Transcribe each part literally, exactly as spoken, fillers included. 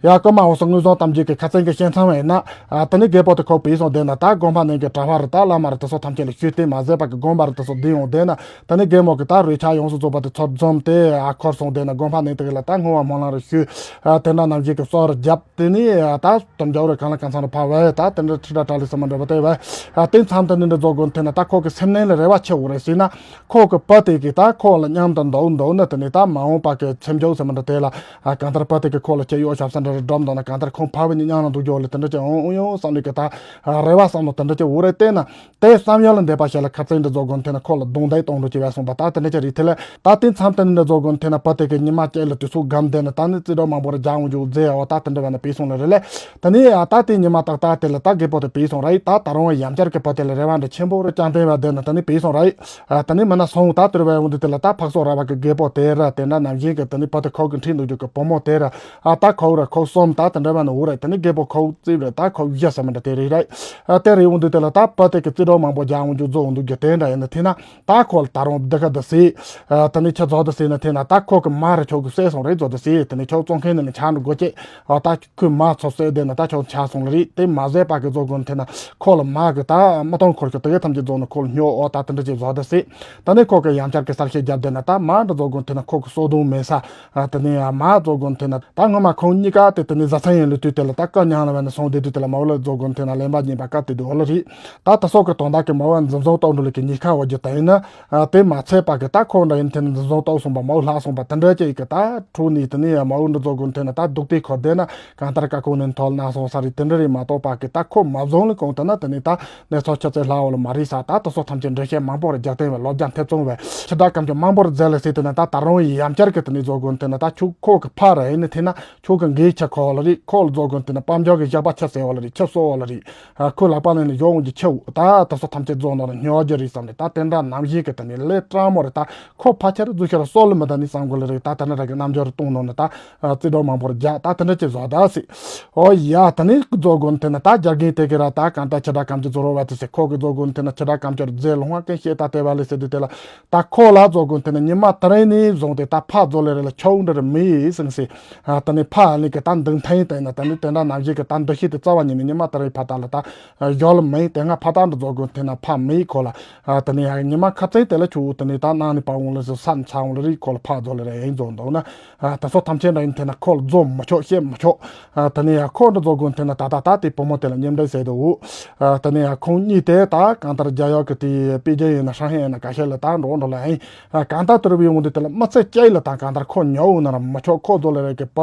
ཡ་ཀརྨ་འོད་ཟེར་དངོས་བཟུང་གཏམ་རྒྱུད་ཀྱི་ཁ་སང་གི་བཤད་མཚམས་ཡིན་ན། ཨ་དེ་ནས་རྒད་པོ་དེ་ཁོ་བུད་སོང་བསྡད་ན། ད་དགོན་པ་ནང་གི་གྲྭ་པ་རེད། ད་བླ་མ་རེད། དེ་ཚོ་ཐམས་ཅད་ལ་ཞུས་ཏེ་མ་བཟོད་པ་གི་དགོན་པ་རེད། དེ་ཚོ་བསྡད་ཡོང་བསྡད་ན། དེ་ནས་རྒན་མོ་གི་ད་རོལ་ཆ་ཡོངས་སུ་རྫོགས་པ་དེ་ཚོ་འཛོམས་ཏེ། ཨ་འཁོར་སོང་བསྡད་ན། དགོན་པ་ནང་དེ་གི་ལ་ད་བསྔོ་བ་སྨོན་ལམ་རེ་ཞུས། ཨ་དེ་འདྲ་ནང་བཞིན་གི་གསོལ་རེ་བརྒྱབ། དེ་ནས་ཨ་ད་དམ་བཅའ་རེ་གང་ལ་གང་འཚམ་རེ་ཕབ་བས། ད་དེ་འདྲ་ཁྲི་ཕྲག་གྲ་ལི་ཟེར་མ་འདྲ་བ་དེ་བས། ཨ་དེ་མཚམས་དེ་ནས་འདྲ་རྫོགས་དགོན་དེ་ན་ད་ཁོ་གི་སེམས་ནང་ལ་རེ་བ་ཆེ་བོ་རེ་ཟེར་ན། ཁོ་གི་བུ་དེ་གི་ད་ཁོ་ལ་མཉམ་དུ་འདུག་འདུག་ན། དེ་ནས་ད་མ་འོངས་པ་གི་མཚམས་སྦྱོར་ཟེར་མ་འདྲ་དེ་ལ། ཨ་གང་ལྟར་བུ་དེ་གི་ཁོ་ལ་སྐྱེ་ཡོ་ཞབས་ས་འདྲ་རེ་སྒྲོམ་འདུག་ན། གང་ལྟར་ཁོང་ཕ་བུ་གཉིས་མཉམ་ལ་འདུག་རྒྱུ་ལ་དེ་འདྲ་ཅིག་འོང་འོང་ཡོང་བསམ་ནས་གི་ད་རེ་བ་བསམ་བློ་དེ་འདྲ་ཅིག་འོ་རེ་བལྟས་ན། དེ་བསམ་ཡུལ་ལ་འདས་པ་ཞིག་ལ་ཁ་སང་འདི་རྫོགས་དགོན་དེ་ན་ཁོ་ལ་རྡུང་རྡེག་གཏོང་འགྲོ་ཅིག་བས་སོང་པ། ད་དེ་འདྲ་ཅིག་རེད། དེ་ལ་ད་དེ་མཚམས་དེ་ནས་འདི་རྫོགས་དགོན་དེ་ན་བུ་དེ་གི་ཉི་མ་གཅིག་ལ་དུས་ཚོད་སྒམ་དེ་ན་ད་ནི་རྩེ་གྲོགས་མང་པོ་ར་རྒྱག་འོང་རྒྱུ་མཛད་འོ། ད་དེ་འདྲ་བས་ན་བུད་སོང་ལ་རེད་ལེ། དེ་ནས་ཨ་ད་དེ་ཉི་མ་ཏག་ཏག་དེ་ལ་ད་རྒད་པོ་དེ་བུད་སོང་རེད། ད་ད་རུང་ཡང་བསྐྱར་གི་བུ་དེ་ལ་རེ་བ་འདྲ་ཆེན་པོ་ར་བཅངས་བསྡད་པ་དེ་ན་དེ་ནས་བུད་སོང་རེད། ཨ་དེ་ནས་མིན་ན་སོང་། ད་དེར་བས་འོང་དུས་དེ་ལ་ད་ཕག་སོག་ར་བ་གི་རྒད་པོ་དེ་ར་དེ་འདྲ་ནང་བཞིན་གི་དེ་ནས་བུ་དེ་ཁོ་གི་འཁྲིས་འདུག་རྒྱུ་གི་བུ་མོ་དེ་ར། ཨ་ད་ཁོ་ར་ཁོ་གསུམ་ད་དེ་འདྲ་བས་ན་འོ་རེད། དེ་ནས་རྒད་པོ་ཁོ་རྩིབ་རེད། ད་ཁོ་བཞི་ཟེར་མི་འདྲ་དེ་རེད་རེད། ཨ་དེ་རེད། འོང་དུས་དེ་ལ་ད་བུ་དེ་གི་རྩེ་གྲོགས་མང་པོ་རྒྱག་འོང་རྒྱུ་རྫོགས་འོང་འདུག་རྒྱུ་དེ་འདྲ་ཡིན་ན། དེ་ན་ད་ཁོ་ལ་ད་རུང་འདི་ག་འདི་སྲིད། ཨ་དེ་ནས་ཁྱོད་རྫོགས་འདི་སྲིད་ན། དེ་ན་ད་ཁོ་གི་མ་ར་ཁྱོད་གི་བསད་སོང་རེད། རྫོགས་འདི་སྲིད། དེ་ནས་ཁྱོད་བཙོང་མཁན་ནི་ནི་ཆགས་འགྲོ་དགོས་ཀྱི། ཨ་ད་ཁོའི་མ་ཚོ་བསད་བསྡད་ན་ད་ཁྱོད་ཆགས་སོང་ལ་རེད། དེ་མ་བཟོད་པ་གི་རྫོགས་དགོན་དེ་ན་ཁོ་ལ་མ་གི་ད་མི་གཏོང་འཁོར་ཁྱོད་དེ་གའི་ཐམས་ཅད་རྫོགས་ན་ཁོ་ལ་སྨྱོ་འོ། ད་དེ་འདྲ་ཅིག་བཟོ་འདི་སྲིད། ད་ནས་ཁོ་གི་ཡང་བསྐྱར་གི་གསལ་བཤད་རྒྱབ་བསྡད་ན། ད་མ་འདི་རྫོགས་དགོན་དེ་ན་ཁོ་གི་སོ་དུང་མེད་ས། ཨ་དེ་ནས་ཨ་མ་རྫོགས་དགོན་དེ་ན་ད་སྔོན་མ་ཁོང་གཉིས་ཀ་དེ་དེ་ནས་བཟའ་ཚང་ཡིན་ལུས་དུས་དེ་ལ་ད་སྐུ་མྱང་ལ་བས་ན་སོང་བསྡད་དུས་དེ་ལ་མ་འོ་ལ་རྫོགས་དགོན་དེ་ན་གླེན་པ་ཉན་པ་སྐབས་དེ་དུས་འོ་ལ་རེད། ད་དེ་སོགས་ཀྱི་དོན་དག་གི་མ་འོ་འཛིན་བཟུང་གཏོང་འགྲོ་ལུགས་ཀྱི་ཉེས་ཁ་འོ་རྒྱུ་དེ་ཡིན་ན། ཨ་དེ་མ་ཚད་པ་གི་ད་ཁོ་འདྲ་ཡིན་དེ་ནས་འཛིན་བཟུང་གཏོང་སོང་པ་མ་འོ་ལྷག་སོང་པ་དེ་འདྲ་ཅིག་གི་ད་འཁྲུག་ནས་དེ་ནས་མ་འོ་འདི་རྫོགས་དགོན་དེ་ན་ད་སྡུག་དེ་ཁོ་བསྡད་ན་གང་ལྟར་ཀ་ཁོ་ནས་མཐོལ་གནང་སོང་ས་རེད། དེ་འདྲ་རེད་མ་གཏོགས་པ་གི་ད་ཁོ་མ་བཟུང་ལ་གོང་དེ་ན་དེ་ནས་ད་གནས་ཚུལ་ཆུ་ཚོད་ལྷག་འོ་ལ་མ་རེད་ས། ད་དེ་སོགས་ཐམས་ཅད་འགྲེལ་བཤད་མང་པོ་རེ་རྒྱག་བསྟན་བས། ལོ་བརྒྱ་ཐེ་ཚོམ་བས། ཁྱི་དགྲ་སྐམ་ཅོ་མང་པོ་རེ་མཛད་ལ་ཟེར་དེ་ན། ད་ད་རུང་ཡང་བསྐྱར་གི་དེ་ནས་རྫོགས་དགོན་དེ་ན་ད་ཁྱོད་ཁོ་གི་ཕ་ར་ཡིན་ནི་དེ་ན། ཁྱོད་ཀྱི་འགན་ཆ་ཁོ་ལ་རེད། ཁོ་ལ་རྫོགས་དགོན་དེ་ན་དཔལ་འབྱོར་གྱི་ཞགས་པ་ཆ་ཟེར་བ་ལ་རེད། ཆ་གསོ་བ་ལ་རེད། ཨ་ཁོའི་ལག་པ་ནས་ནི་ཡོང་འོང་གི་ཆེ་བོ་ད་དེ་ཚོ་ཐམས་ཅད་རྫོགས་ནོར་ལ་སྨྱོ་རྒྱུ་རེད་བསམ་ནས། ད་དེ་འདྲ་ནང་བཞིན་གི་དེ་ནས་ལས་སྤྲང་མོ་རེད། ད་ཁོ་ཕལ་ཆེར་རྫུ་ཤ་ར་སོལ་ལ་མི་ད་ནི་བསམ་དགོས་ལ་རེད། ད་དེ་འདྲ་ར་གི་རྣམ་འགྱུར་གཏོང་ནོར་ནི་ད་རྩེ་གྲོགས་མང་པོར་རྒྱག་ད་དེ་འདྲ་ཅིག་བཟོ་ད་སྲིད། ཨོ་ཡ་དེ་ནས་རྫོགས་དགོན་དེ་ན་ད་རྒྱ་རྒན་དེ་གི་ར་ད་གང་ལྟར་ཁྱི་དགྲ་སྐམ་ཅོ་རྫོགས་རོགས་བ་དེ་ཟེར། ཁོ་གི་རྫོགས་དགོན་དེ་ན་ཁྱི་དགྲ་སྐམ་ཅོ་རྫས་ལོང་བ་ཀན་ཤེས་ད་དེ་བ་ལས་ཟེར་དུས་དེ་ལ། ད་ཁོ་ལ་རྫོགས་དགོན་དེ་ན་ཉི་མ་དེ་རིང་ནས་བཟུང་སྟེ་ད་ཕ་རྫོགས་ལེ་རེ་ལ་ཆོག་འདྲ་རེ་མི་ཡིན་ཟིན་སྲིད། ཨ་དེ་ནས་ཕ་ལས་ཀི་ད་འདུག་མཐའ་ཡིན་དེ་ན། ད་ནི་དེ་འདྲ་ནང་བཞིན་གི་ད་འདུ་ཤེས་དེ་རྩ་བ་ཉིད་ནས་ཉི་མ་དེ་རིང་ཕ་ད་ལ་ད་ཡོད་ལ་མི་ཡིན། དེ་སྔ་ཕ་ད་འདི་རྫོགས་དགོན་དེ་ན་ཕ་མི་ཡིན་ཁོ་ལ། ཨ་དེ་ནས་ཡང་ཉི་མ་ཁ་ཚིག་དེ་ལ་ཆུ་བོ་དེ་ནས་ད་ནང་ནས་ཕ་འོང་ལ་ཟེར་ས་ནས་ཆ་འོང་ལ་རེད། ཁོ་ལ་ཕ་རྫོགས་ལེ་རེ་ཡིན་རྫོགས་འདུག་ན། ཨ་དེ་ཚོ་ཐམས་ཅད་འདྲ་ཡིན་དེ་ན་ཁོ་ལ་རྫོགས་མི་ཆོག་བཤད་མི་ཆོག་ཨ་དེ་ནས་ཡང་ཁོ་འདི་རྫོགས་དགོན་དེ་ན་ད་ད་ད་དེ་བུ་མོ་དེ་ལ་མཉམ་འབྲེལ་བྱས་འདུག་ཨ་དེ་ནས་ཡང་ཁོང་གཉིས་དེ་ད་གང་ལྟར་རྒྱ་ཡག་གི་དེ་པེ་ཅིན་ཡིན་ན་ཧྲང་ཧའེ་ཡིན་ན་ག་ཤེད་ལ་ད་འགྲོ་འགྲོ་ལ་ཡིན། ཨ་གང་ལྟར་དེར་བའི་འོང་དུས་དེ་ལ་མི་ཚེ་སྐྱེལ་ལ་དང་གང་ལྟར་ཁོ་ཉོ་འོང་ན་ར་མི་ཆོག་ཁོ་རྫོགས་ལེ་རེ་གི་པ་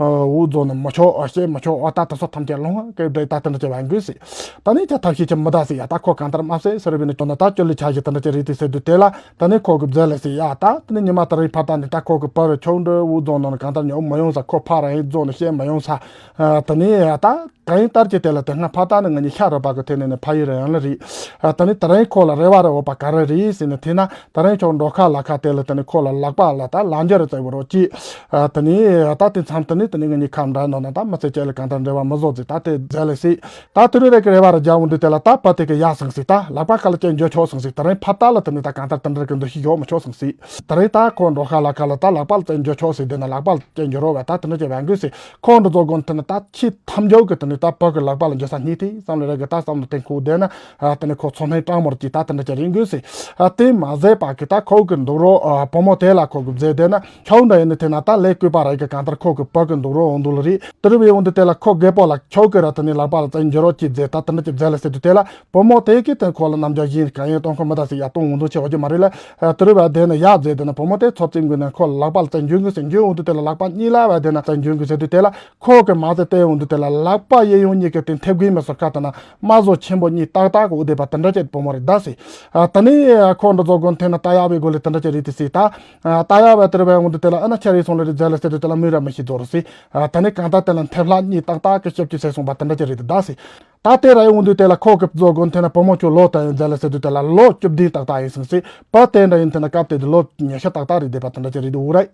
འུ་རྫོགས་ན་མི་ཆོག་ཨ་བཤད་མི་ཆོག་ཨ་ད་དེ་ཚོ་ཐམས་ཅད་ལོང་བ་ཀེ་བྲེ་ད་དེ་འདྲ་བྱས་བ་འགོས་སྲིད། ད་ནི་ཁྱ་ཐབས་ཤེས་ཁྱ་མི་ད་སྲིད། ཡ་ད་ཁོ་གང་ལྟར་མ་བསད་ཟེར་བའི་ནི་ཁྱོད་ན་ད་ཅོ་ལི་ཆ་ཞིག་དེ་འདྲ་བྱས་རེད་དེ་ཟེར་དུས་དེ་ལ། ད་ནི་ཁོ་གི་རྫས་ལ་སྲིད། ཡ་ད་དེ་ནི་ཉི་མ་དེ་རིང་ཕ་ད་ནི་ད་ཁོ་གི་པ་རུ་ཆོག་འདྲ་འུ་རྫོགས་ན་གང་ལྟར་ཉོ་མི་ཡོང་ས། ཁོ་ཕ་ར་ཡིན་རྫོགས་ན་བཤད་མི་ཡོང་ས། ཨ་དེ་ནི་ཡ་ད། གང་ཡིན་ལྟར་གྱི་དེ་ལ་དེ་སྔ་ཕ་ད་ནི་ང་གཉིས་ཤ་རུ་པ་གི་ཐད་ནས་ནི་ཕ་ཡུལ་རང་ལ་རེད། ཨ་དེ་ནི་དེ་རིང་ཁོ་ལ་རེ་བ་རེ་འོ་པ་ག་རེ་རེད་ཟེར་ནས་དེ་ན་དེ་རིང་ཁྱོད་འགྲོ་ཁ་ལ་ཁ་དེ་ལ་དེ་ནི་ཁོ་ལ་ལག་པ་ལ་ད་ལག་འཇུ་རེ་བཙལ་བ་རོགས་གྱིས། ཨ་དེ་ནི་ད་དེ་མཚམས་དེ་ནི་དེ་ནི་ང་གཉིས་ཁ་འདྲ་ནོ་ན་ད་མི་ཚེ་སྐྱེལ་ལ་གང་ལྟར་འབྲེལ་བ་མི་བཟོ་ཟིག་ད་དེ་རྫས་ལ་སྲིད། ད་དེ་རུ་རེ་གི་རེ་བ་རེ་རྒྱག་འོང་དུས་དེ་ལ་ད་པ་དེ་གི་ཡ་སང་སྲིད། ད་ལག་པ་ཁ་ལ་ཅན་འཇུ་ཆོག་སང་སྲིད། དེ་རིང་ཕ་ད་ལ་དེ་ནི་ད་གང་ལྟར་དེ་འདྲ་གི་འདུ་ཤེས་ཡོད་མི་ཆོག་སང་སྲིད། དེ་རིང་ད་ཁོ་འགྲོ་ཁ་ལ་ཁ་ལ་ད་ལག་པ་ལ་ཅན་འཇུ་ཆོག་སྲིད། དེ་ན་ལག་པ་ལ་ཅན་འཇུ་རོགས་བས་ད་དེ་འདྲ་ཅན་བས་འགོས་སྲིད། ཁོང་འདི་རྫོགས་དགོན་དེ་ནི་ད་ཁྱི་ཐམ་རྒྱུ་གི་དེ་ནི་ད་བུ་གི་ལག་པ་ལ་འཇུ་ས་སྙིང་ཐིག་བསམ་ལེ་རེ་གི་ད་བསམ་བློ་དེ་ཁུག་བསྡད་ན། ཨ་དེ་ནི་ཁོ་ཚོ་སྣེ་སྤྲང་མོར་གྱིས་ད་དེ་འདྲ་ཅིག་རིང་དགོས་སི། ཨ་དེ་མ་ཟད་པ་གི་ད་ཁོ་གི་འདུག་རོགས་ཨ་བུ་མོ་དེ་ལ་ཁོ་གི་བཟེད་བསྡད་ན་ཁྱོད་འདྲ་ཡིན་ནི་དེ་ན་ད་ལས་བསྐོས་པ་རེ་གི་གང་ལྟར་ཁོ་གི་བུ་གི་འདུག་རོགས་འོང་འདུག་ལ་རེད། དེ་རུ་བའི་འོང་དུས་དེ་ལ་ཁོ་རྒད་པོ་ལ་ཁྱོད་གི་ར་དེ་ནི་ལག་པ་ལ་བཙན་འཇུ་རོགས་ཀྱིས་བཟེད་ད་དེ་འདྲ་ཅིག་བཟེད་ལ་ཟེར་དུས་དེ་ལ། བུ་མོ་དེ་གིས་དེ་ཁོ་ལ་རྣམ་འགྱུར་བཞིན་གང་ཡང་གཏོང་ཁོ་མི་ད་ཟེར་ཡ་གཏོང་འོང་འདུག་ཆེ་བ་ཅི་མ་རེད་ལ། ཨ་དེ་རུ་བ་དེ་ནི་ཡ་བཟེད་དེ་ན་བུ་མོ་དེ་ཚོ་བཙན་དགོས་ན་ཁོ་ལ་ལག་པ་ལ་བཙན་འཇུ་གི་ཟེར་འཇུ་འོང་དུས་དེ་ལ་ལག་པ་གཉིས་ལ་བ་དེ་ན་བཙན་འཇུ་གི་ཟེར་དུས་དེ་ལ། ཁོ་གི་མ་ཟེར་དེ་འོང་དུས་དེ་ལ་ལག་པ་གཡས་གཡོན་གཉིས་ཀྱི་དེ་མཐེབ་གི་མི་སོ་ཁ་དེ་ན་རྨ་བཟོ་ཆེན་པོ་གཉིས་ཏག་ཏག་གི་འོ་དེ་པ་དེ་འདྲ་ཅིག་བུ་མོ་རེད་ད་ཟེར། ཨ་དེ་ནི་ཁོ་འདི་ཚོ་དགོན་དེ་ན་ལྟ་ཡག་བའི་སྒོ་ལས་དེ་འདྲ་ཅིག་རེད་དེ་ཟེར་ད། ཨ་ལྟ་ཡག་བ་དེ་རུ་བ་འོང་དུས་དེ་ལ་ཨ་ན་ཆ་རེད་སོང་ལ་རེད་ཟེར་ལ་ཟེར་དུས་དེ་ལ་མི་ར་མི་ཤི་རྫོགས་རུ་ཟེར། ཨ་དེ་ནི་གང་ལྟར་དེ་ལ་མཐེབ་ལྷ་གཉིས་ཏག་ཏག་གི་ཞབས་ཀྱིས་བསད་སོང་པ་དེ་འདྲ་ཅིག་རེད་ད་ཟེར། ད་དེ་ར་ཡོང་དུས་དེ་ལ་ཁོ་གི་བཟོ་དགོན་དེ་ན་བུ་མོ་ཁྱོད་ལོ་ད་ཡིན་ཟེར་ལ་ཟེར་དུས་དེ་ལ་ལོ་བཅུ་བདུན་ཏག་ཏག་ཡིན་སོང་ཟེར། བུ་དེ་འདྲ་ཡིན་དེ་ན་སྐབས་དེ་དུས་ལོ་ཉི་ཤུ་ཏག་ཏག་རེད་བསྡད་པ་དེ་འདྲ་ཅིག་རེད་འདུག་རེད།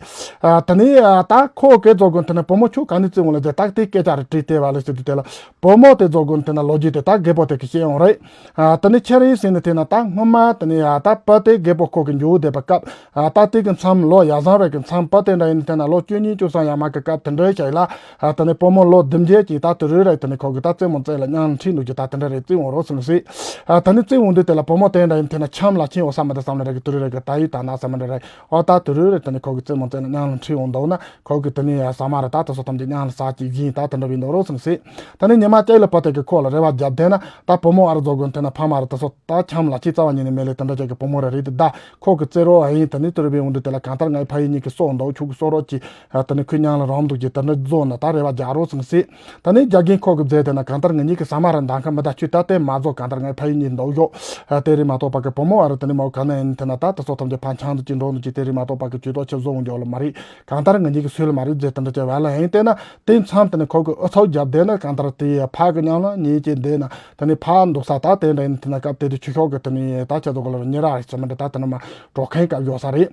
ཨ་དེ་ནས་ཨ་ད་ཁོ་གི་བཟོ་དགོན་དེ་ན་བུ་མོ་ཁྱོད་ག་ནས་བརྩིས་འོང་ལ་ཟེར་ད་དེ་སྐད་ཆ་རེ་དྲིས་དེ་བ་ལ་ཟེར་དུས་དེ་ལ་བུ་མོ་དེ་བཟོ་དགོན་དེ་ན་ལོ་རྒྱུས་དེ་ད་རྒད་པོ་དེ་གི་བཤད་ཡོང་རེད། ཨ་དེ་ནས་ཁྱེད་རེད་ཟེར་ནས་དེ་ན་ད་སྔོན་མ་དེ་ནས་ཨ་ད་བུ་དེ་རྒད་པོ་ཁོ་གི་འཇུ་བསྡད་པ་སྐབས། ཨ་ད་དེ་གི་མཚམས་ལོ་ཡ་བཟང་བའི་གི་མཚམས་བུ་དེ་འདྲ་ཡིན་དེ་ན་ལོ་བཅུ་གཉིས་བཅུ་གསུམ་ཡ་མ་གི་སྐབས་དེ་འདྲ་ཞིག་ལ། ཨ་དེ་ནས་བུ་མོ་ལོ་བདུན་བརྒྱད་ཀྱི་ད་དུ་རུ་རེ་དེ་ནས་ཁོ་གི་ད་རྩེད་མོ་རྩེ་ལ་མཉམ་ལ་ཁྲིད་འདུག་ཀྱི་ད་དེ་འདྲ་རེ་རྩེད་འོང་རོགས་སོང་ཟེར། ཨ་དེ་ནས་རྩེད་འོང་དུས་དེ་ལ་བུ་མོ་དེ་འདྲ་ཡིན་དེ་ན་འཆམ་ལ་ཁྱིམ་འོ་ས་མ་དེ་བསམ་ལ་རེ་གི་དུ་རུ་རེ་གི་ད་ཡི་ད་ན་ས་མ་འདྲ་རེ་ཨོ་ད་དུ་རུ་རེ་དེ་ནས་ཁོ་གི་རྩེད་མོ་རྩེ་ལ་མཉམ་ལ་ཁྲིད་འོང་འདུག་ན། ཁོ་གི་དེ་ནས་ཡ་ཟ་མ་ར་ད་དེ་ཚོ་ཐམས་ཅད་མཉམ་ལ་ཟ་གི་བཞིན་ད་དེ་འདྲ་བའི་འདུག་རོགས་སོང་ཟེར། དེ་ནས་ཉི་མ་གཅིག་ལ་བུ་དེ་གི་ཁོ་ལ་རེ་བ་བརྒྱབ་བསྡད་ན་ད་བུ་མོ་ཨ་ར་རྫོགས་དགོན་དེ་ན་ཕ་མ་ར་དེ་ཚོ་ད་འཆམ་ལ་ཅི་རྩ་བ་ཉིད་ནས་མེད་ལེ་དེ་འདྲ་ཅིག་གི་བུ་མོ་ར་རེད་དེ་ད་ཁོ་གི་རྩེད་རོགས་ཨ་ཡིན་དེ་ནས་དུ་རུ་བའི་འོང་དུས་དེ་ལ་གང་ལྟར་ངའི་ཕ་ཡུལ་གཉིས་ཀྱི་སྲོག་འདུག་ཁྱུག་གི་སྲོག་རོགས་ཀྱི་དེ་ནས་ཁོའི་མཉམ་ལ་རོམ་འདུག་ཀྱི་དེ་འདྲ་རྫོགས་ན་ད་རེ་བ་རྒྱག་རོགས་སོང་ཟེར། ད་ནས་རྒྱ་རྒན་ཁོ་གི་རྫས་དེ་ན་གང་ལྟར་ང་གཉིས་ཀྱི་ཟ་མ་ར་འདང་ཁ་མི་ད་ཆུ་ད་དེ་མ་རྫོགས་གང་ལྟར་ངའི་ཕ་ཡུལ་གཉིས་འདུག་ཡོད། དེ་རེད་མ་གཏོགས་པ་གི་བུ་མོ་ཨ་ར་དེ་ནས་མ་ག་ན་ཡིན་དེ་ན་ད་དེ་ཚོ་ཐམས་ཅད་ཕན་ཆང་དུ་ཅི་འགྲོ་འདུག་ཅི་དེ་རེད་མ་གཏོགས་པ་གི་ཇུས་གཏོགས་ཆེ་བཟོ་འོང་རྒྱུ་ལ་མ་རེད། གང་ལྟར་ང་གཉིས་ཀྱི་སུས་ལ་མ་རེད་རྫས་དེ་འདྲ་ཅིག་བ་ལ་ཡིན་དེ་ན་དེ་མཚམས་དེ་ནས་ཁོ་གི་ཨུ་ཚོགས་རྒྱབ་བསྡད་ན་གང་ལྟར་དེ་ཕ་གི་མཉམ་ལ་ཉིན་གཅིག་བསྡད་ན་དེ་ནས་ཕ་འདུག་ས་ད་དེ་འདྲ་ཡིན་དེ་ན་སྐབས་དེ་དུས་ཆུ་ཤོག་གི་དེ་ནས་ད་ཆ་ཚོ་ག་ལ་ཉེ་ར་རེད་ས་མི་འདྲ་ད་དེ་ན་མ་འགྲོ་མཁན་སྐབས་ཡོད་ས་རེད།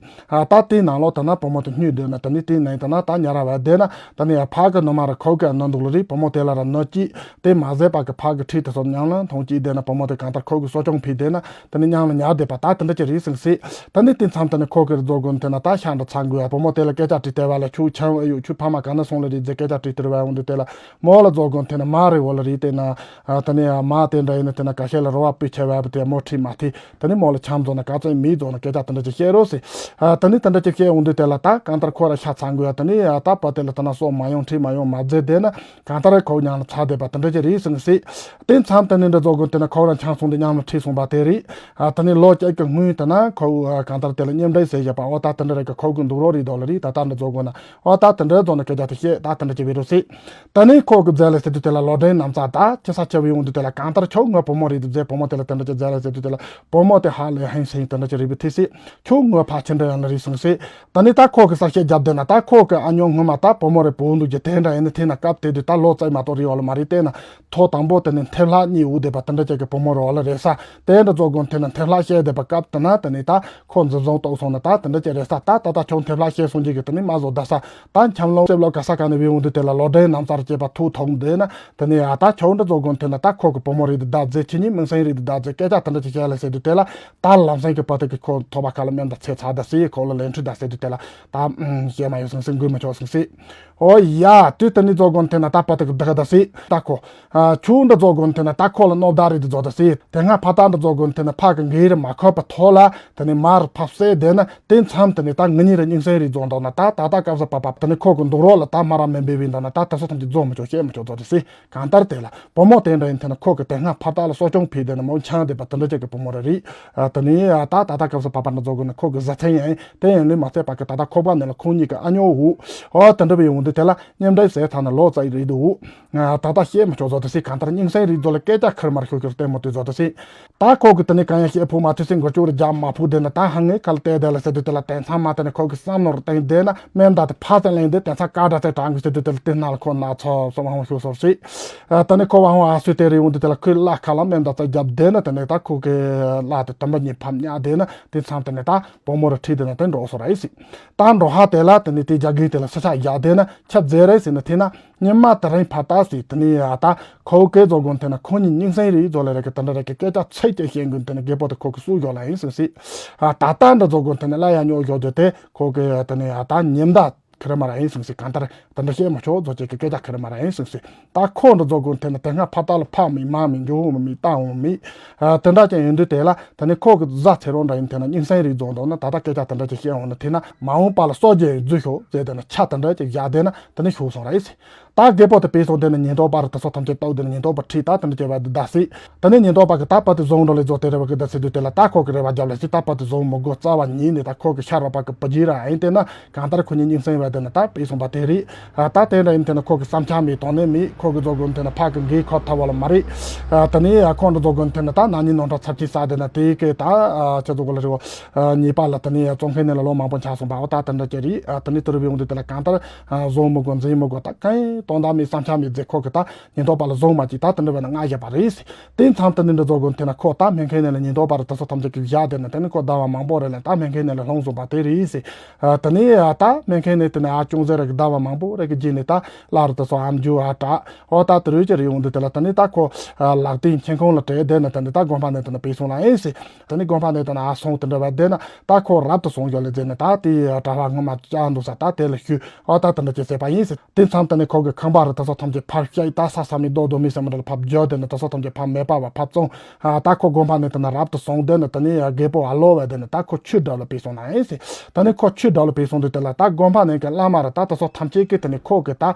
ད་དེ་ནང་ལོགས་དེ་ན་བུ་མོ་དེ་སྨྱོས་བསྡད་ན་དེ་ནས་དེ་ནས་དེ་ན་ད་ཉེ་ར་བ་བསྡད་ན་དེ་ནས་ཕ་གི་ནུ་མ་ར་ཁོ་གི་ནུ་འདུག་ལ་རེད། བུ་མོ་དེ་ལ་ར་ནུ་གཅིག་དེ་མ་ཟད་པ་གི་ཕ་གི་ཁྲིད་དེ་ཚོ་མཉམ་ལ་མཐོང་གཅིག་བསྡད་ན་བུ་མོ་དེ་གང་ལྟར་ཁོ་གི་གསོ་སྐྱོང་ཕུལ་བསྡད་ན། དེ་ནས་མཉམ་ལ་ཉར་བསྡད་པ་ད་དེ་འདྲ་ཅིག་རེད་སེང་སེ། ད་ནི་དེ་མཚམས་དེ་ནས་ཁོ་གིར་རྫོགས་དགོན་དེ་ན་ད་ཤ་འདྲ་ཚང་དགོས་ཡ་བུ་མོ་དེ་ལ་སྐད་ཆ་དྲིས་བལྟས་པ་ལ་ཁྱོད་ཆང་ཨེ་ཡོད་ཁྱོད་ཕ་མ་ག་ན་སོང་ལ་རེད་ཟེར་སྐད་ཆ་དྲིས་བལྟས་པ་འོང་དུས་དེ་ལ་མོ་ལ་རྫོགས་དགོན་དེ་ན་མ་རེད་འོ་ལ་རེད་དེ་ན། ད་ནི་མ་དེ་འདྲ་ཡིན་ན་དེ་ན་ཁ་ཤས་ལ་རོ་བ་སྤུས་ཆེ་བ་བ་དེ་མོ་ཁྲིད་མ་ཐེ་ད་ནི་མོ་ལ་ཆང་རྫོགས་ན་ག་ཚོད་མི་རྫོགས་ན་སྐད་ཆ་དེ་འདྲ་ཅིག་བཤད་རོགས་སེ། ད་ནི་དེ་འདྲ་ཅིག་བཤད་འོང་དུས་དེ་ལ་ད་གང་ལྟར་ཁོ་ལ་ཤ་ཚང་དགོས་ཡ་ད་ནི་ད་བ་དེ་ལ་ད་ན་སོགས་མ་ཡོང་ཁྲིད་མ་ཡོང་མ་བརྫེས་དེ་ན། གང་ལྟར་ཁོ་མཉམ་ལ་ཚ་བསྡད་པ་དེ་འདྲ་ཅིག་རེད་སེང་སེ། དེ་མཚམས་དེ་ནས་འདྲ་རྫོགས་དགོན་དེ་ན་ཁོ་རང་ཆང་འཐུང་དེ་མཉམ་ལ་ཁྲིད་སོང་པ་དེ་རེད། ཨ་དེ་ནས་ལོ་གཅིག་གི་སྔོན་དེ་ན་ཁོ་གང་ལྟར་དེ་ལ་མཉམ་འབྲེལ་ཟེར་བཞག་པ་ཨོ་ད་དེ་འདྲ་རེད་གི་ཁོ་གི་འདུག་རོགས་རེད་དོ་ལ་རེད་ད་ལྟ་འདྲ་རྫོགས་དགོན་ན་ཨོ་ད་དེ་འདྲ་རྫོགས་ན་སྐད་ཆ་དེ་བཤད་ད་དེ་འདྲ་ཅིག་བེད་རོགས་སེ། དེ་ནས་ཁོ་གི་རྫས་ལ་ཟེར་དུས་དེ་ལ་ལོ་ཌའི་ནམ་ཚ་ད་ཁྱི་ས་ཁྱི་བའི་འོང་དུས་དེ་ལ་གང་ལྟར་ཁྱོད་ངའི་བུ་མོ་རེད་དུ་རྫས་བུ་མོ་དེ་ལ་དེ་འདྲ་ཅིག་རྫས་ལ་ཟེར་དུས་དེ་ལ་བུ་མོ་དེ་ཧ་ལས་ཧན་སེང་དེ་འདྲ་ཅིག་རེད་བུ་ཐི་སེ། ཁྱོད་ངའི་ཕ་ཆེ་འདྲ་ཡང་ལ་རེད་སེང་སེ། ད་ནི་ད་ཁོ་གི་ས་སྐྱེས་རྒྱབ་བསྡད་ན་ད་ཁོ་གི་ཨ་ཉོ་སྔོན་མ་ད་བུ་མོ་རེ་བུ་འདུག་རྒྱུ་དེ་འདྲ་ཡིན་ན་དེ་ན་སྐབས་དེ་དུས་ད་ལོ་ཙཱའི་མ་གཏོགས་རེད་འོ་ལ་མ་རེད་དེ་ན་ཐོ་དང་པོ་དེ་ནི་མཐེབ་ལྷག་གཉིས་འུག་བསྡད་པ་དེ་འདྲ་ཅིག་གི་བུ་མོ་རེ་འོ་ལ་རེད་ས་དེ་འདྲ་རྫོགས་དགོན་དེ་ན་མཐེབ་ལྷག་བཤད་བསྡད་པ་སྐབས་དེ་ན་དེ་ནི་ད་ཁོ་འཛིན་བཟུང་གཏོགས་སོང་ན་ད་དེ་འདྲ་ཅིག་རེད་ས་ད་ད་ད་ཁྱོད་མཐེབ་ལྷག་བཤད་སོང་རྒྱུ་གི་དེ་ནི་མ་བཟོ་ད་ས་ད་འཁྱམ་ལོང་སེབ་ལོ་ག་ས་ག་ནས་བའི་འོང་དུས་དེ་ལ་ལོ་ཌའི་ནམ་ཚར་སྐྱེས་པ་ཐུག་ཐོག་འདི་ན་དེ་ནི་ཡ་ད་ཁྱོད་འདྲ་རྫོགས་དགོན་དེ་ན་ད་ཁོ་གི་བུ་མོ་རེད་དུ་ད་རྫས་ཁྱི་གཉིས་མིང་སྲིང་རེད་དུ་ད་རྫས་སྐད་ཆ་དེ་འདྲ་ཅིག་བཤད་ལ་ཟེར་དུས་དེ་ལ། ད་ལམ་སེང་གི་བར་དུ་གི་ཁོ་ཐོབ་པ་ཁ་ལ་སྨན་དང་ཚེ་ཚ་ད་སི་ཁོ་ལ་ལན་ཁྲི་ད་ཟེར་དུས་དེ་ལ་ད་ཞེ་མ་ཡོད་སེང་སེང་འགུལ་མ་ཆོག་སེང་སེ། ཨོ་ཡ་དུས་དེ་ནི་རྫོགས་དགོན་དེ་ན་ད་བར་དུ་གི་བདག་ད་སི་ད་ཁོ། ཆུང་འདྲ་རྫོགས་དགོན་དེ་ན་ད་ཁོ་ལ་གནོད་ད་རེད་དུ་རྫོགས་ད་སི་དེ་སྔ་ཕ་ད་འདྲ་རྫོགས་དགོན་དེ་ན་ཕ་གི་འགའི་རི་མ་ཁོ་པ་ཐོ་ལ་དེ་ནི་མར་ཕབ་སེ་དེ་ན་དེ་མཚམས་དེ་ནི་ད་ངི་གཉིས་རི་སྙིང་སེང་རེད་རྫོགས་འདོག་ན་ད་ད་ད་སྐབས་སུ་བབ་བབ་དེ་ནི་ཁོ་གི་འདུག་རོགས་ལ་ད་མ་ར་མེ་འབེ་བི་འདོག་ན་ད་དེ་སོ་ཐམས་ཅད་རྫོགས་མ་ཆོག་བཤད་མ་ཆོག་རྫོགས་ད་སི། གང་ལྟར་དེ་ལ་བུ་མོ་དེ་འདྲ་ཡིན་དེ་ན་ཁོ་གི་དེ་སྔ་ཕ་ད་ལ་གསོ་སྐྱོང་ཕུལ་དེ་ན་མོ་ཆང་དེ་པ་དེ་འདྲ་ཅིག་གི་བུ་མོ་རེ་རེད། དེ་ནས་ད་ད་ད་སྐབས་སུ་བབ་པ་འདྲ་རྫོགས་དགོས་ན་ཁོ་གི་བཟའ་ཚན་ཡིན་དེ་ཡིན་ལས་མ་ཚད་པ་གི་ད་ད་ཁོ་པ་ནས་ལ་ཁོང་གཉིས་ཀྱི་ཨ་ཉོ་འུ་ཨོ་དེ་འདྲ་བའི་འོང་དུས་དེ་ལ་མཉམ་འབྲེལ་ཟེར་ཐ་ན་ལོ་ཙཱའི་རེད་འདུག་ད་ད་བཤད་མ་ཆོག་རྫོགས་ད་སི་གང་ལྟར་སྙིང་སེང་རེད་རྫོགས་ལ་སྐད་ཆ་ཁེར་མར་ཤོར་ཤོར་ལྟད་མོ་དེ་རྫོགས་ད་སི། ད་ཁོ་གི་དེ་ནས་གང་ཡང་བཤད་ཕོད་མ་ཐུབ་སེ་མགོ་ལྕོག་རེ་རྒྱབ་མ་ཕུག་དེ་ན་ད་ཧང་ངེ་ཁ་ལ་བལྟས་དེ་ལ་ཟེར་དུས་དེ་ལ་དེང་སང་མ་དེ་ནས་ཁོ་གི་བསམ་བློ་རུ་བཏང་དེ་ན་སྨན་ད་དེ་ཕ་ཚན་ལེན་དེ་དེང་སང་ཀ་འདྲ་ཚད་དྲང་གི་ཟེར་དུས་དེ་ལ་དེ་ན་ལ་ཁོ་ན་ཚོ་སོ་མ་ཧོང་ཤོ་སོར་སི། ད་ནི་ཁོ་བ་ཧོང་ཨ་སུ་དེ་རེ་འོང་དུས་དེ་ལ་ཁོའི་བླ་ཁ་ལ་སྨན་ད་ཚད་རྒྱབ་དེ་ན་དེ་ནས་ད་ཁོ་གི་བླ་དེ་དམ་པ་གཉིས་ཕམ་ཉག་དེ་ན་དེ་མཚམས་དེ་ནས་ད་བུ་མོ་རུ་ཁྲིད་དེ་ན་དེ་འགྲོ་སོ་ར་ཨི་སི། ད་འགྲོ་ཧ་དེ་ལ་དེ་ནས་དེ་རྒྱ་གིན་དེ་ལ་ས་ཆ་རྒྱག་དེ་ན་ཆ་རྫས་རེ་ཟེར་ན་དེ་ན། ཉི་མ་དེ་རིང་ཕ་ད་སི་དེ་ནི་ཡ་ད་ཁོ་སྐད་རྫོགས་དགོན་དེ་ན་ཁོ་གཉིས་སྙིང་སེང་རེད་རྫོགས་ལ་རེ་གི་དེ་འདྲ་རེ་གི་སྐད་ཆ་ཚིག་གཅིག་བཤད་དགོས་དེ་ནི་རྒད་པོ་དེ་ཁོ་གི་སུ་ཡོད་ལ་ཡིན་སུ་སི། ད་ལྟ་འདྲ་རྫོགས་དགོན་དེ་ནི་ལ་ཡ་ཉོ་ཡོད་རྒྱུ་དེ་ཁོ་གི་དེ་ནི་ཡ་ད་ཉེམ་ད་ཁེ་རེ་མ་ར་ཡིན་སུ་སི་གང་ལྟར་དེ་འདྲ་བཤད་མ་ཆོག་རྫོགས་ཅེས་གི་སྐད་ཆ་ཁེ་རེ་མ་ར་ཡིན་སུ་སི། ད་ཁོ་འདྲ་རྫོགས་དགོན་དེ་ནི་དེ་སྔ་ཕ་ད་ལ་ཕ་མི་མ་མི་འཇུ་འོང་མི་ད་འོང་མི། དེ་འདྲ་ཅན་ཡིན་དུས་དེ་ལ་དེ་ནི་ཁོ་གི་བཟའ་ཚེ་རོགས་འདྲ་ཡིན་དེ་ན་སྙིང་སེང་རེད་རྫོགས་འདུག་ན་ད་ལྟ་སྐད་ཆ་དེ་འདྲ་ཅིག་བཤད་འོང་ན་དེ་ན་མ་འོངས་པ་ལ་སོ་རྒྱལ་རྫུ་ཤོག་ཟེར་དེ་ན་ཆ་དེ་འདྲ་ཅིག་བཞག་དེ་ན་དེ་ནི་ཞུགས་སོང་ར་ཨི་སི། ད་རྒད་པོ་དེ་བས་སོང་དེ་ནས་ཉེན་རྟོག་པ་རུ་དེ་ཚོ་ཐམས་ཅད་ལྟོགས་དེ་ནས་ཉེན་རྟོག་པ་ཁྲིད་ད་དེ་འདྲ་བྱས་པ་འདི་ད་སྲིད། དེ་ནས་ཉེན་རྟོག་པ་གི་ད་པ་དེ་བཟུང་འགྲོ་ལས་བཟོ་དེ་རེ་བ་གི་ད་སྲིད་དུས་དེ་ལ་ད་ཁོ་གི་རེ་བ་རྒྱབ་ལ་སྲིད་ད་པ་དེ་བཟུང་མི་དགོས་རྩ་བ་ཉིད་ནས་ད་ཁོ་གི་ཤ་རོགས་པ་གི་པ་ཇི་ར་ཨིན་དེ་ན་གང་ལྟར་ཁོ་གཉིས་སྙིང་སེང་བ་དེ་ན་ད་བས་སོང་པ་དེ་རེད། ད་དེ་འདྲ་ཡིན་དེ་ན་ཁོ་གི་བསམ་འཆར་མེད་དོན་ནས་མེད་ཁོ་གི་རྫོགས་དགོན་དེ་ན་ཕ་གི་འགན་ཁོ་ཐབས་བ་ལ་མ་རེད། དེ་ནས་ཁོ་འདྲ་རྫོགས་དགོན་དེ་ན་ད་ན་ནིང་ནོར་འཁྲུལ་ཚབས་ཆེ་ས་དེ་ན་དེ་གི་ད་ཁྱེད་ཚོ་གི་ལ་རེ་བ་ཉེས་པ་ལ་དེ་ནས་བཙོང་མཁན་ནས་ལ་ལོ་མང་པོ་འཆག་སོང་པ་འོ་ད་དེ་འདྲ་ཅི་རེད། དེ་ནས་དུ་རུ་བའི་འོང་དུས་དེ་ལ་གང་ལྟར། བཟོ་མི་དགོས་འཛིན་མི་དགོས་ད་གང་དོན་དག་མེད་བསམ་འཆར་མེད་ཟེར་ཁོ་གི་ད་ཉེན་རྟོག་པ་ལ་བཟུང་མ་ཅིག་ད་དེ་འདྲ་བས་ན་ང་བཞག་པ་རེད། དེ་མཚམས་དེ་ནི་འདྲ་བཟོ་དགོས་དེ་ན་ཁོ་ད་སྨན་ཁང་ནས་ལ་ཉེན་རྟོག་པ་རུ་དེ་ཚོ་ཐམས་ཅད་ཀྱི་བཞག་དེ་ན་དེ་ནི་ཁོ་ཟླ་བ་མང་པོ་རེ་ལ་ད་སྨན་ཁང་ནས་ལ་ལྷུང་སོང་པ་དེ་རེད་ཟེར། དེ་ནི་ད་སྨན་ཁང་ནས་དེ་ ནས་ཨ་ཅུང་ཟད་རེ་གི་ཟླ་བ་མང་པོ་རེ་གི་རྗེས་ནས་ད་སླར་དེ་ཚོ་ཨ་མཇུག་ཨ་དྲག་འོ་ད་དེ་རུ་ཅི་རེ་ཡོང་དུས་དེ་ལ་ད་ནི་ད་ཁོ་ལག་མཐིལ་མཁྱེན་ཁུང་ལ་བྲེས་དེ་ནས་ད་ནི་ད་དགོན་པ་ནས་དེ་ནས་བུད་སོང་ལ་ཨེ་སི། ད་ནི་དགོན་པ་ནས་དེ་ནས་ཨ་སོང་དེ་འདྲ་བ་དེ་ན་ད་ཁོ་རབ་ཏུ་སོང་ཡོད་ལ་དེ་ནས་ད་དེ་གྲྭ་པ་སྔོན་མ་ཅག་འདུག་ས་ད་དེ་ལ་ཞུས་འོ་ད་དེ་འདྲ་ཅི་ཟེར་བ་ཡིན་སི། དེ་མཚམས་དེ་ནས་ཁོ་གི་ཁང་པ་རུ་དེ་ཚོ་ཐམས་ཅད་ཕར་བཤིག་ད་ས་ས་མི་རྡོ་རྡོ་མི་ས་མི་འདྲ་ལ་ཕབ་བརྒྱབ་དེ་ནས་དེ་ཚོ་ཐམས་ཅད་ཕར་མེ་སྤར་བ་ཕར་བཙོང་། ཨ་ད་ཁོ་དགོན་པ་ནས་དེ་ན་རབ་ཏུ་སོང་དེ་ནས་དེ་ནས་རྒད་པོ་ཨ་ལོ་བས་དེ་ནས་ད་ཁོ་ཆོས་སྒྲུབ་ལ་ཕེབས་སོང་ན་ཨེ་སི། ད་ནི་ཁོ་ཆོས་སྒྲུབ་ལ་ཕེབས་སོང་དུས་དེ་ལ་ད་དགོན་པ་ནས་ཀྱི་བླ་མ་རུ་ད་དེ་ཚོ་ཐམས་ཅད་ཀྱིས་དེ་ནས་ཁོ་གི་ད་བྱ་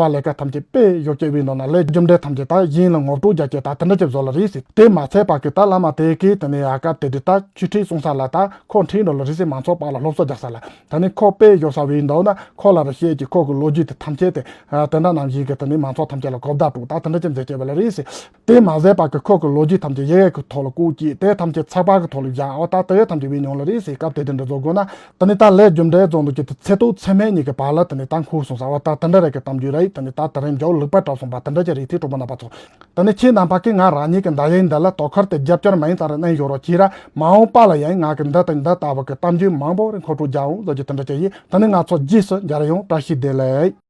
བ་ལས་ཀ་ཐམས་ཅད་དཔེ་ཡོ་བྱད་པའི་ནང་ན་ལས་རྒྱུ་འབྲས་ཐམས་ཅད་ད་ཡིན་ལ་ངོ་སྤྲོད་རྒྱག་ཀྱི་ད་དེ་འདྲ་ཅིག་བཟོ་ལ་རེད་སི། དེ་མ་ཚད་པ་གི་ད་བླ་མ་དེ་གིས་དེ་ནས་ཨ་སྐབས་དེ་དུས་ད་ཆོས་ཁྲིད་གསུང་ས་ལ་ད་ཁོ་ཁྲིད་འགྲོ་ལ་རེད་སི། མང་ཚོགས་བར་ལ་སློབ་གསོ་རྒྱག་ས་ལ་ད་ནི་ཁོ་དཔེ་ཡོ་ས་བའི་འདུག་ན་ཁོ་ལ་རུ་བཤད་ཀྱི་ཁོ་གི་ལོ་རྒྱུས་དེ་ཐམས་ཅད་དེ་དེ་འདྲ་ནང་བཞིན་གི་དེ་ནས་མང་ཚོགས་ཐམས་ཅད་ལ་གོ་བརྡ་སྤྲོད་ད་དེ་འདྲ་ཅིག་མཛད་ཀྱི་བ་ལ་རེད་སི། དེ་མ་ཟད་པ་གི་ཁོ་གི་ལོ་རྒྱུས་ཐམས་ཅད་ཡི་གེ་གི་ཐོག་ལ་བཀོད་ཀྱིས་དེ་ཐམས་ཅད་ཚགས་པར་གི་ཐོག་ལ་བཞག་འོ་ད་དེ་ཐམས་ཅད་བའི་མྱོང་ལ་རེད་སི། སྐབས་དེ་དེ་འདྲ་བཟོ་དགོས་ན་ད་ནི་ད་ལས་རྒྱུ་འབྲས་རྫོང་དུ་གི་དེ་ཚེ་ཐོག་ཚེ་སྨད་གཉིས་ཀྱི་བར་ལ་དེ་ནི་ད་འཁུར་སོང་ས་འོ་ད་དེ་འདྲ་རེད་གི་གཏམ་རྒྱུད་རེད། དེ་ནི་ད་དེ་རིང་མཇལ་ལུགས་པ་གྲབས་སོང་པ་དེ་འདྲ་ཅིག་རེད། དེ་གྲོགས་པོ་རྣམ་པ་ཚོ་ད་ནི་ཁྱེད་རྣམ་པ་གིས་ང་རང་ཉིད་ཀྱི་འདའ་ཡིན་འདི་ལ་དོ་ཁུར་དེ་རྒྱབ་སྐྱོར་མ་ཡིན་ཙང་རེ་གནང་ཡོད་རོགས་གྱིས་ར། མ་འོངས་པ་ལ་ཡང་ང་གི་འདི་དང་འདི་ལྟ་བུ་གི་གཏམ་རྒྱུད་མང་པོ་རེ་འཁོར་སྤྲོད་རྒྱག་འོང་ཟེར་རྒྱུ་དེ་འདྲ་ཅིག་ཡིན། ད་ནི་ང་ཚོ་རྗེས་སུ་མཇལ་ཡོང་། བཀྲ་ཤིས་བདེ་ལེགས།